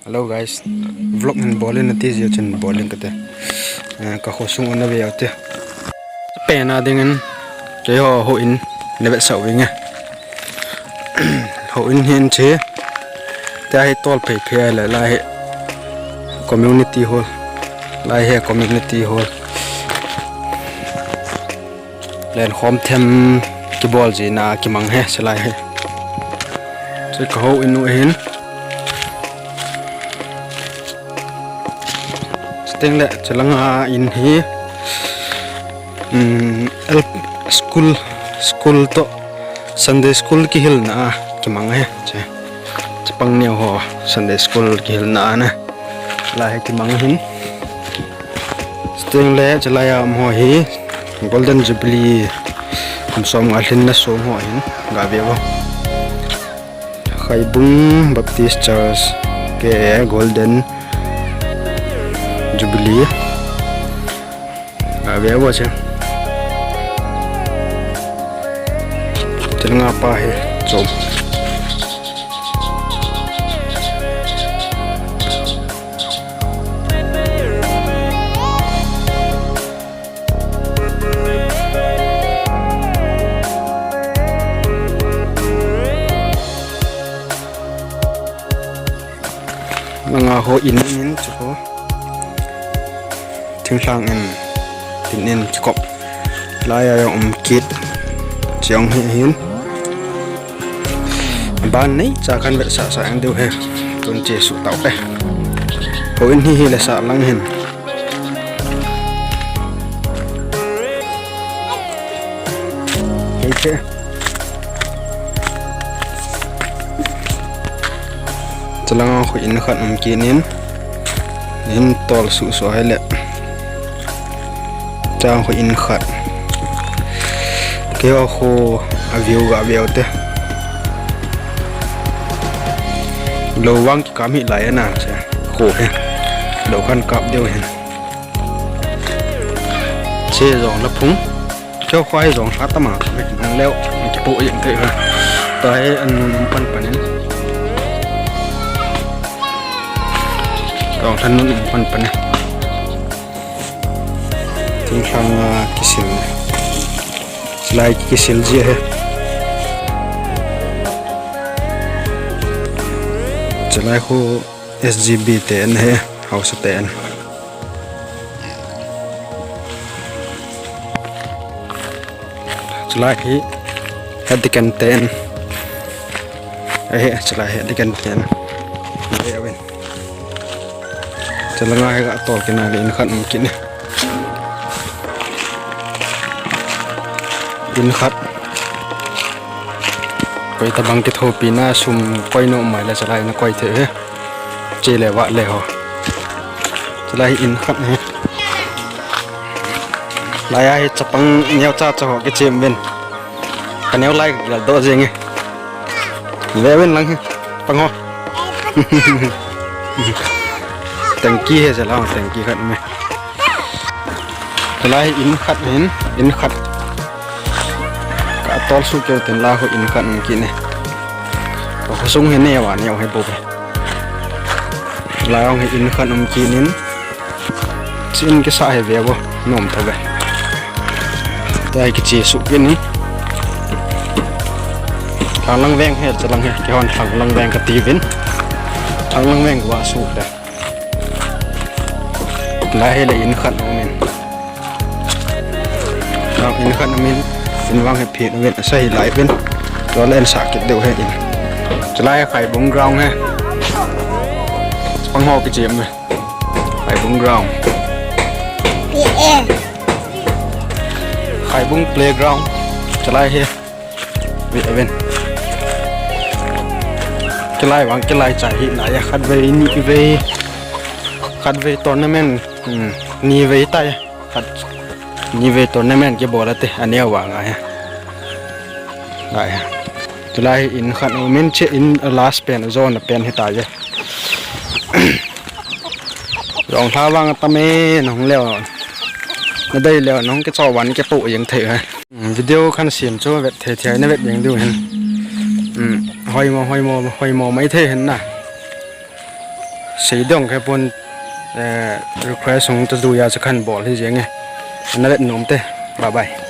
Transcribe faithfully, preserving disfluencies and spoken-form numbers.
Hello guys, vlog hin bol in ati jeh chun bol in kate. Eh, ka khosung u na ve u te. Pen a dingin keiho houin na vetsah u nge. Houin hin che. Tia hi tol phei phei le lai hi community hall. Lai hi community hall. Lenkhom them kibol jina kimang hi, chulai hi. Chu ka houin u hin. Chuteng le, chulanga in hi, um, L-, school, school toh Sunday school kihilna a kimang hi, che. Chapang neo ho Sunday school kihilna a na. Lai hi kimang hin. Chuteng le chulai a um ho hi Golden Jubilee kum som nga lhinna song ho hin ga ve u. Khaibung Baptist Church K A Golden Jubilee. Ga ve u che. Chulanga pa hi chom. Langa houin in chu ko. Thinglhang in, tin in kikop. Lai a jong um kit. Chiang hi hin. Ban nei cha kan vetsah sah ang deu he. Tun che su tau pe. Houin hi hi le sah lang hin. Hei che. Chulanga khu in khat um kit in. In tol suh suh hai le. Chang khu in khat. Keiho khu a view ga ve u te. Lou vang kikam hi lai ana che. Khu he. Lou khan kap deu hin. Che jong la phung. Keiho khu a hi jong lha tama. Nang leo. Kipu in te ha. Tua hi an nun um pan pan in. Jong lha nun um pan pan in. Thinglhang a kisil. Chulai kisil ji ahi. Chulai khu S G B te an ahi, haosa te an. Chulai hi head deacon te an. Ahi, chulai head deacon te an. Ahi, ahi. Chulanga hi ga tol kit na le in khat um kit ne. In khat. Koi tabang kithopina sum koi nom mai le chulai na koi thei he. Che le va le ho. Chulai in khat he. Lai a hi chapang neo cha cha ho kichem uvin. Ka neo lai ka gel doh jeng e. Ve uvin lang hi. Pang ho. Tangki he jala tangki khat me. Lai in khat hin, in khat. Ka tol su keu tin la khu in khat um kit ne. Ka khosung hi neo a neo hi bo be. Lai ong hi in khat um kit in. Chin kisa he ve bo, nom tho ve. Tua hi kiche su kit in. Thanglang veng he, chalang he, kihon Thanglang veng kati uvin. Thanglang veng va su de. Lai hi le in khat um in. Nang in khat um in. In vang he phi um in, sa hi lai uvin. Tua le in sa kit deu he in. Chulai he Khaibung ground he. Pang ho kichem he. Khaibung ground. Khaibung playground. Chulai hi. Ve uvin. Kilai vang, kilai chai hi na ya khat vei, ni vei. Khat vei tournament. Hmm, ni vei tai. Khat, ni vei tournament kibol a te. Aneo vang a ya. Ai ya. Chulai in khat um in che in last pen zone pen hi tai ya. Jong lha vang tam e, nahung leo. Na dei leo, nahung kicho van kipu jeng thei he. Video kan sem chu vet thei thei na vet jeng diu hin. Hoimo, hoimo, hoimo mai thei hin na. Seidong khe pon, eh, request hung ta duya chu khan bol hi jeng e. Ana let nom te. Bye bye.